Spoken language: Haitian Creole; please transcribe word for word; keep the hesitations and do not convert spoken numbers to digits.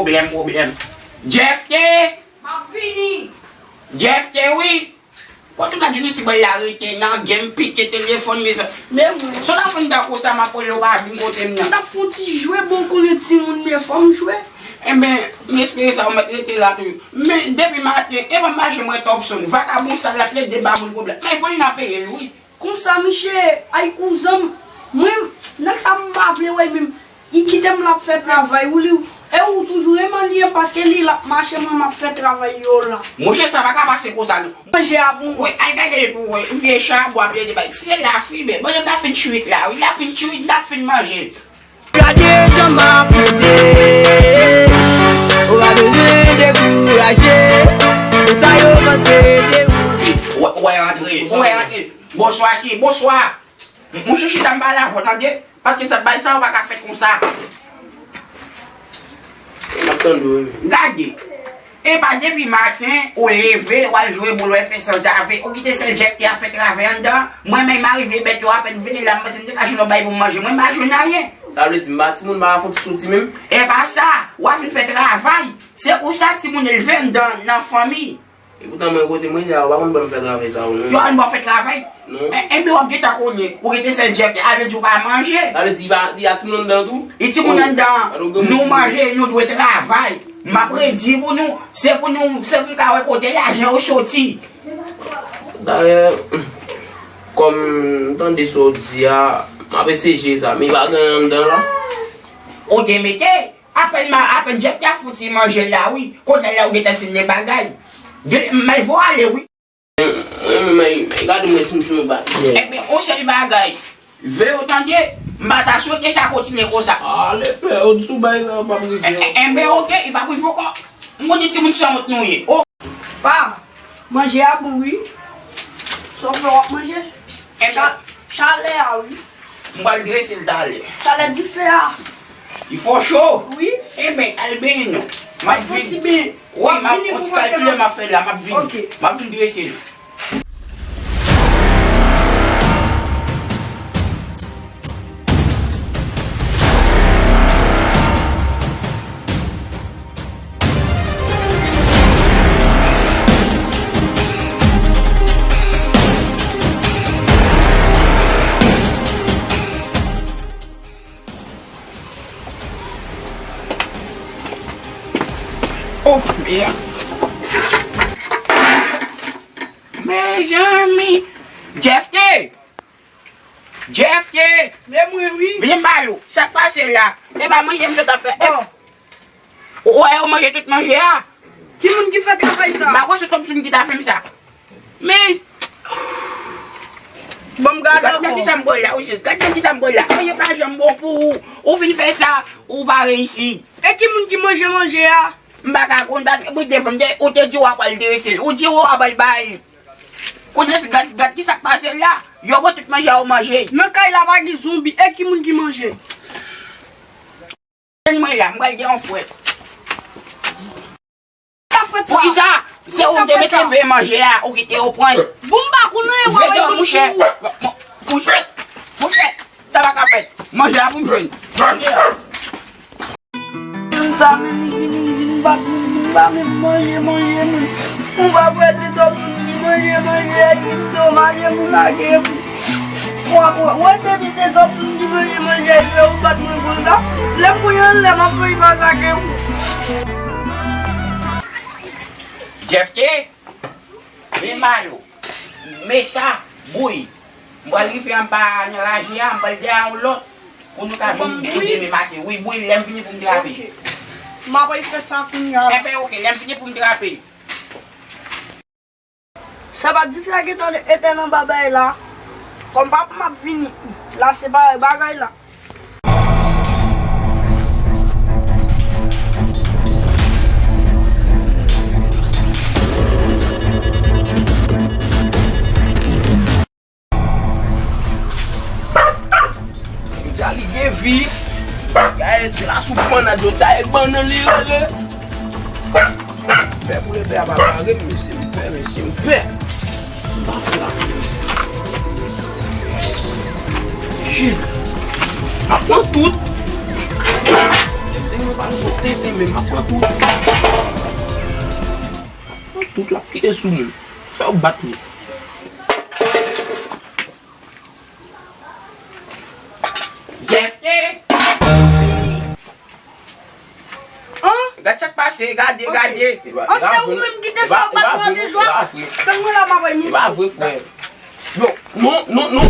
Pwoblèm, pwoblèm. Jeff T! M ap vini! Jeff T, wi! Bon, tout la jounen ti bòy la rete nan game, pike telefòn, mezanmi. Men mwen. Son la fè m ta konsa, m ap rele w pa vin kote m nan. M t ap fè yon ti jwe, bon, konnen timoun, men fò m jwe. Enben, m espere sa, ou mèt rete la toujou. Men, depi maten, e pa mache mwen Thompson, vakabon sa l ap plede ba moun pwoblèm. Men fò l nan peye l, wi. Konsa, miche, ay, kouzen m, mwen, nèg sa m pa vle wè menm. Li kite m l ap fè travay, ou li, e ou toujou renmen li, paske li l ap mache, mwen m ap fè travay yo la. Monchè, sa pa ka pase konsa, non. Manje a pou mwen. Wi, al gade l pou wè. Vye chabwa, vye de bay. Si se lafimen, bon, l ap fin chuit la, wi. L ap fin chuit, l ap fin manje l. Gade jan m ap monte, ou pa bezwen dekouraje, e sa yo panse de ou. Ou wè, ou wè rantre, ou wè rantre. Bonswa ki, bonswa. M, monchè, chita m pale avè w, tande? Paske sa, bay sa yo pa ka fèt konsa. M ap tande w, wi. Gade. E pa depi maten, ou leve, w al jwe boul, w al fè sanzave, ou kite sèl Jeff T ap fè travay anndan. Mwen menm, m arive bèt yo apèn vini la, m panse m te ka jwenn yon bay pou m manje. Mwen, m pa jwenn anyen. Sa vle di, m pa timoun, m pa ka fè yon ti soti menm? E pa sa, w ap vin fè travay. Se pou sa timoun elve anndan, nan fanmi. Epoutan mwen kote mwen ye a, yo pa konn ban m fè travay sa yo non. Yo pa konn ban w fè travay? Non. E, enben w ap gentan konnen, ou rete sèl Jeff T, a vle di ou pa manje. Sa vle di li pa, li a timoun anndan tou? Li timoun anndan. Oh, nou manje, nou dwe travay. M ap redi pou nou, se pou nou, se pou m ka wè kote lajan yo soti. Dayè, kòm m tande sa w di a, m ap eseye jere sa, men li pa gen anyen anndan la. Ou te mete? Apèn ma, apèn Jeff T ap fouti manje l la, wi. Kounye a la, ou gentan sinnen bagay. De, m al voye ale, wi. Mwen, mwen, mwen, gade mwen si m chonje yon bagay. Ebyen, yon sèl bagay. Veye w tande, m pa ta swete sa kontinye konsa. Ale, pè, ou di sou bagay sa, yo p ap rive. E, e, enben, oke, li p ap rive ankò. M konnen timoun sanwont nou ye. O. Pa, manje a bon, wi. Sa w fè w ap manje? Enben. Cha-, chalè a, wi. M pral drese l talè. Chalè dife a. Li fò cho? Wi. Enben, al benyen non. M ap vini. Fon ti benyen. Wi, m ap, yon ti kalkile m ap fè la, m ap vini. Oke. M ap vin drese l. Oh, merde. Mezanmi. Jeff T! Jeff T! Men mwen wi. Vini m pale w. Sa k pase la? E pa manje m sot ap fè. Oh. Ou wè yo manje tout manje a? Ki moun ki fè travay sa? M pa kwè se Thompson ki ta fè m sa. Men, ban m gade ankò. Gad nan kisa m pran la, wi, sis. Gad nan kisa m pran la. Manje pa janm bon pou ou. Ou fin fè sa, ou pa reyisi. E ki moun ki manje manje a? M pa ka konn, paske pou defann, ou te di w ap al drese l. Ou di w ap al bay li. Kounye a, gad, gad kisa k pase la. Yo pran tout manje a, yo manje. Nan kay la pa gen zonbi. E ki moun ki manje? Mwen la, m pral gen yon fwèt. Sa fwèt sa? Poukisa? Se ou te mete veye manje a, ou kite yo pran. Bon, m pa konn anyen, w ap bay moun pou ou. Mouche, mouche, sa pa ka fèt. Manje a pou m jwenn. Manje a. Moun sa menm li vini, li vin bat moun, moun pa menm manje, manje moun. Ou pa kwè se Thompson ki manje manje a, ki domaje moun ak epou. Wè, wè, wè, depi se Thompson ki manje manje a, se ou bat mwen konsa. Lè m konye anlè, m ap voye masake ou. Jeff T, men malo, men sa, bouy. M pral rive anba nan raje a, m pral dèyè yon lòt. Pou nou ka vin pou demen maten. Wi, bouy, lè m vini pou m trape. Ok. M ap al fè sa kounye a. Enben, ok, lè m vini pou m trape. Sa pa dife a gentan etèn anba bay la. Kòm papa m ap vini. La se parèy bagay la. Kounya li gen vi. Gaye se la sou pannad yo, sa e bannann li rele. Pè pou lepè a pa bare m, mesye, m pè, mesye, m pè. M pa pè la. Shit. M ap pran tout. Tenten mwen pa nou tenten, men m ap Pran tout. Pran tout, l ap kite sou moun. Fè w bat li. Jèfte! An? Gad sa k pase, gade, gade. An, se ou menm ki te fè yo bat mwen de jwa? Tann mwen la, papa, e pa vre, frè. Non, non, non, non,